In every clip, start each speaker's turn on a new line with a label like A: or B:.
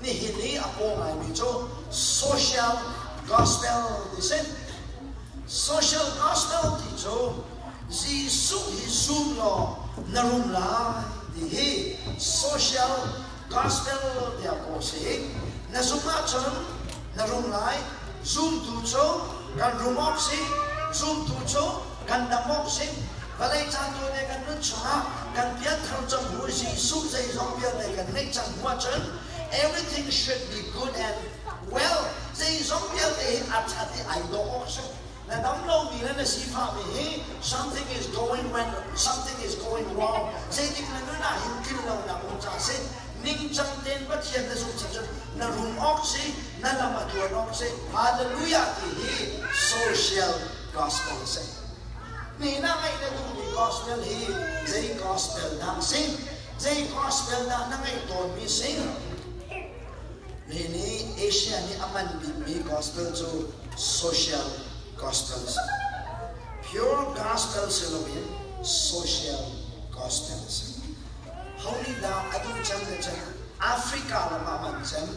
A: Nihin i a paw ngaimi cu social gospel ti si. Social gospel ti cu Jesuh hi zum law na rum lai ti hi social gospel tiah kawh a si. Na zumh ahcun na rum lai. Zumtu cu kan rum awk si. Zumtu cu kan dam awk si. Vawlei caan tawite kan nun chungah kan pianthar cang hnu Jesuh zeizong vialte kan ngeih cang hnu ahcun everything should be good and well. Zeizong vialte hi a ṭhat i ai dawh awk a si. Na dam lomi le na sifahmi hi something is going when something is going wrong. Zeitik na nun ah hin tlin lonak um ca si. Ningcang tein Pathian na zumh cun na rum awk si, na lam a tluan awk si. Hallelujah ti hi social gospel a si. Ni na ngaih na duhmi gospel hi zei gospel dah a si? Zei gospel dah na ngaih tawnmi si? Mi nih Asia nih a man bikmi gospel cu social gospel a si. Pure gospel si loin social gospel a si. Ho nih dah a duh cem le cem Africa ram ah man cem,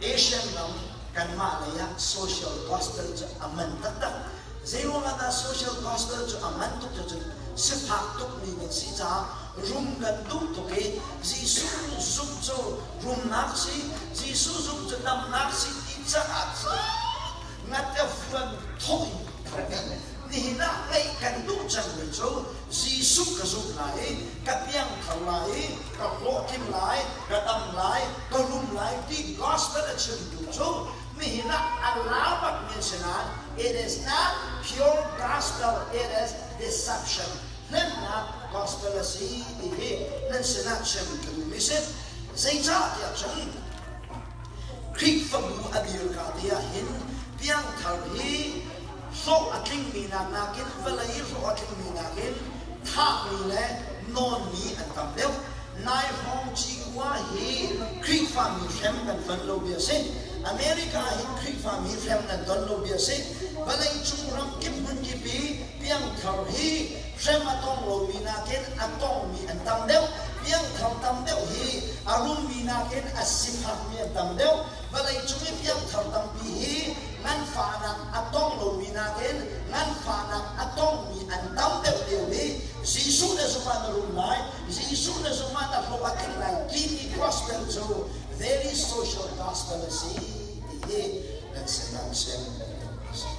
A: Asian ram kanmah lei ah social gospel cu a man taktak. Zeiruang ah dah social gospel cu a man tuk cu cun sifak tukmi kan si caah rum kan duh tuk i Jesuh zumh cu rumnak si, Jesuh zumh cu damnak si ti caah ngat a fuan thawh in nihin ah ngeih kan duh cangmi cu Jesuh ka zumh lai i ka piangthar lai i ka hlawhtling lai, ka dam lai, ka rum lai ti gospel a chimtu cu nihin ah a lar bakmi an si nain it is not pure gospel, it is deception. Hnemhnak gospel a si ti hi nan sinah chim ka duhmi si. Zeicah tiah cun Khrihfabu a dirka te ah hin piangthar hi hlawh a tlingmi nak nakin vawlei hlawh a tlingmi nakin thahmi le nawnmi an tam deuh. Nai hrawng cikua hi Khrihfami hrem kan ton lo bia si. America hin Khrihfami hrem nan ton lo bia si. Vawlei cung ram kip hmun kip i piangthar hi hrem a tong lomi nakin a tongmi an tam deuh. Piangthar tam deuh hi a rummi nakin a sifakmi an tam deuh. Vawlei cung i piangthar tampi hi nganfahnak a tong lomi nakin nganfahnak a tongmi an tam deuh lio i Jesuh na zumh ah na rum lai, Jesuh na zumh ah na hlawh a tling lai timi gospel cu very social gospel a si ti hi nan sinah chim a si.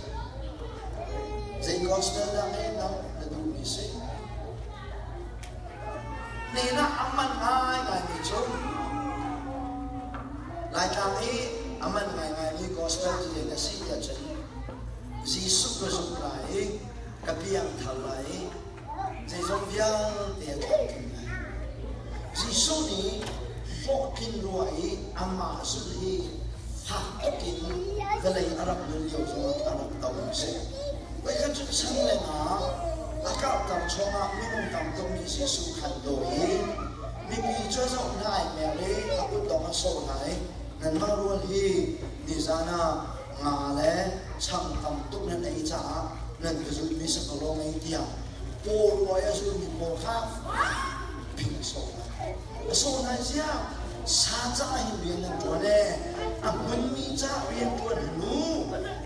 A: Zei gospel dah nge na duhmi si? Hnenah a man ngaingaimi cu Laitlang i a man ngaingaimi gospel cu zei na si tiah cun Jesuh ka zumh lai i ka piangthar lai i zeizong vialte a tlamtling lai. Jesuh nih hlawhtlin rua i amah zulh hi fak tuk in vawlei a rak nun lio zongah a rak to a si. Voikhat cu chang le nga a karhter chungah minung tam tukmi Jesuh khan dawi i mipi cu a zoh hna i mer i a kutdong a sawh hna i nanmah rual hi nizan ah nga le chang tam tuk nan ei caah nan ka zulmi si ko lo mei tiah paw ruai a zulmi pawl kha phing a sawh hna. A sawh hna ziah sa caah hin rian nan ṭuan ee a hmunmi caah rian ṭuan hnu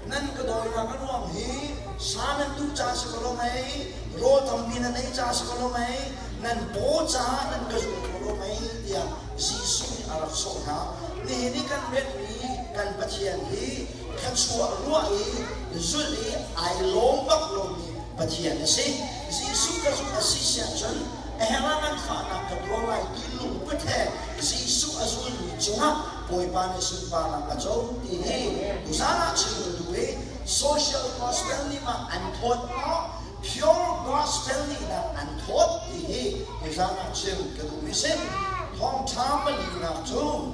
A: nan ka dawinak a ruang hi sa nan duh caah si ko lo mei rawl tampi nan ei caah si ko lo mei nan paw caah nan ka zul ko lo mei tiah Jesuh nih a rak sawh hna. Nihin i kan rianhmi kan Pathian hi thluachuah ruah i zulh i ai lawm bak lomi Pathian a si. Jesuh ka zumh a si siahcun a herh ah nganfahnak ka tuar lai ti lungput he Jesuh a zulmi cungah Bawipa nih sunparnak a co ti hi tuzaan ah chim ka duh i social gospel nih mah an thawt maw pure gospel nih dah an thawt ti hi tuzaan ah chim ka duhmi si. Thawngṭha palinak cu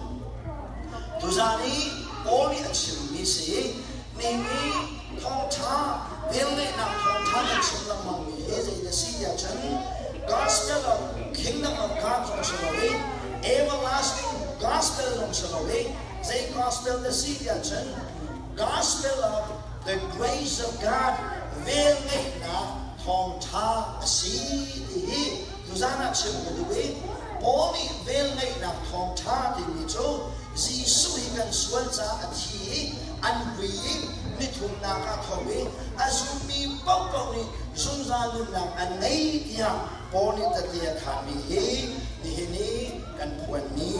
A: tuzaan i Paul nih a chimmi si nihi thawngṭha velngeihnak thawngṭha kan chim lengmangmi hi zei na si tiah cun gospel of kingdom of God zong si lo i everlasting gospel zong si lo i zei gospel na si tiah cun gospel of the grace of God velngeihnak thawngṭha a si ti hi tuzaan ah chim ka duh i Paul nih velngeihnak thawngṭha timi cu Jesuh hi sual caah a thi i an vui i nithumnak ah tho i a zummi paohpaoh nih zungzal nunnak an ngei tiah Paul nih tehte a khaanmi hi nihin i kan phuanmi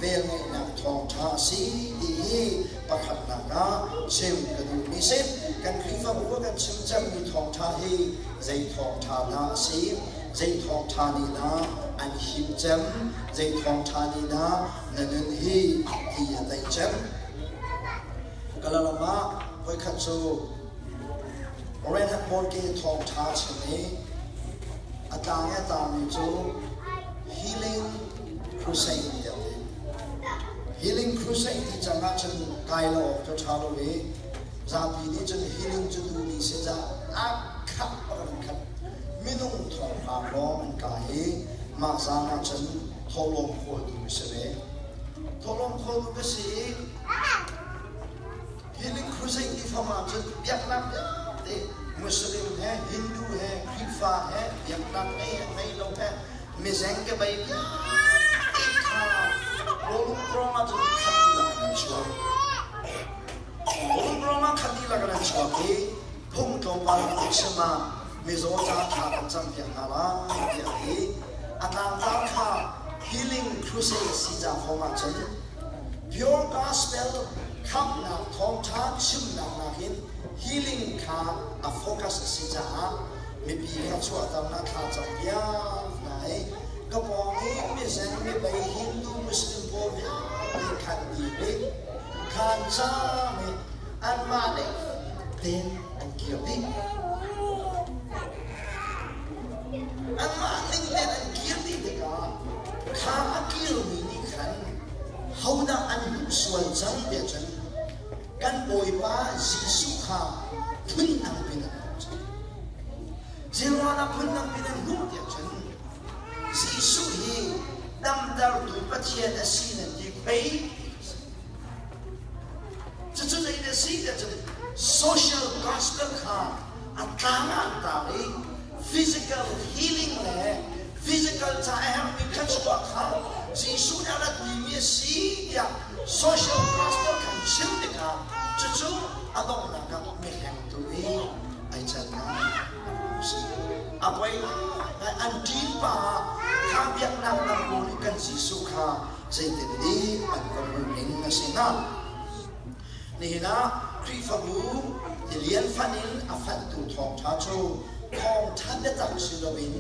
A: velngeihnak thawngṭha a si ti hi pakhatnak ah chim ka duhmi si. Kan Khrihfabu ah kan chim cemmi thawngṭha hi zei thawngṭha dah a si? Zei thawngṭha nih dah an him cem? Zei thawngṭha nih dah na nun hi ti a tei cem? Kalalam ah voikhat cu Reinhard Bonnke thawngṭha chim i a tlang i a taangmi cu Healing Crusade tiah ti. Healing Crusade ti cang ahcun kai lo awk cu ṭha lo i zapi nih cun healing cu duhmi si caah a khat bak in an khat. Minung thawnghrang lawng an kai i mah zaan ahcun thawhlawm khawltu ka si ve. Thawhlawm khawltu ka si i Healing Crusade ti fam ahcun biaknak vialte Muslim he Hindu he Khrihfa he biaknak ngei he ngei lo he mizeng ke bei vialte kha Bawlung ahcun khat dihlak in an chuak. Bawlung ah khat dihlak in an chuak i phung tlawmpal an chim ah mizaw ca thla kan campiak hna lai tiah a ti. A tlangtlar kha Healing Crusade si ca fom ahcun Pure Gospel khamhnak thawngṭha chimnak nakin healing kha a focus a si caah mipi kha chuahternak thla campiak hna i ka pawng i mizeng mibei Hindu Muslim pawl vialte khan dir i khan cam i anmah ning tein an kir dih. Anmah ning tein an kir dih tikah kha a kirmi nih khan hodah an hmuh sual cang tiah cun kan Bawipa Jesuh kha phundang pin an hmuh cang. Zeiruangah phundang pin an hmuh tiah cun Jesuh hi damtertu Pathian a si nan ti pei. Cucu zei a si tiah cun social gospel kha a tlang ah an tar i physical healing le physical ca a herhmi thluachuah kha Jesuh nih a rat timi a si tiah social gospel kan chim tikah cucu a donghnak ah mihlengtu i ai cannak a si. A poi ngai an ṭin pa ah kha biaknak dang pawl nih kan Jesuh kha zeitin nih an va hmuh ning a si hnga? Nihin ah Khrihfabu tilian fanh in a fanhtu thawngṭha cu thawngṭha biatak si loin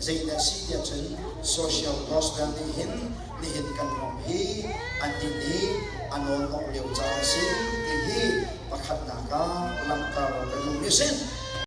A: zeidah si tiah cun social gospel nih hin nihin kan ram hi annih nih a nawlnawh lio caan a si ti hi pakhatnak ah langhter ka duhmi a si.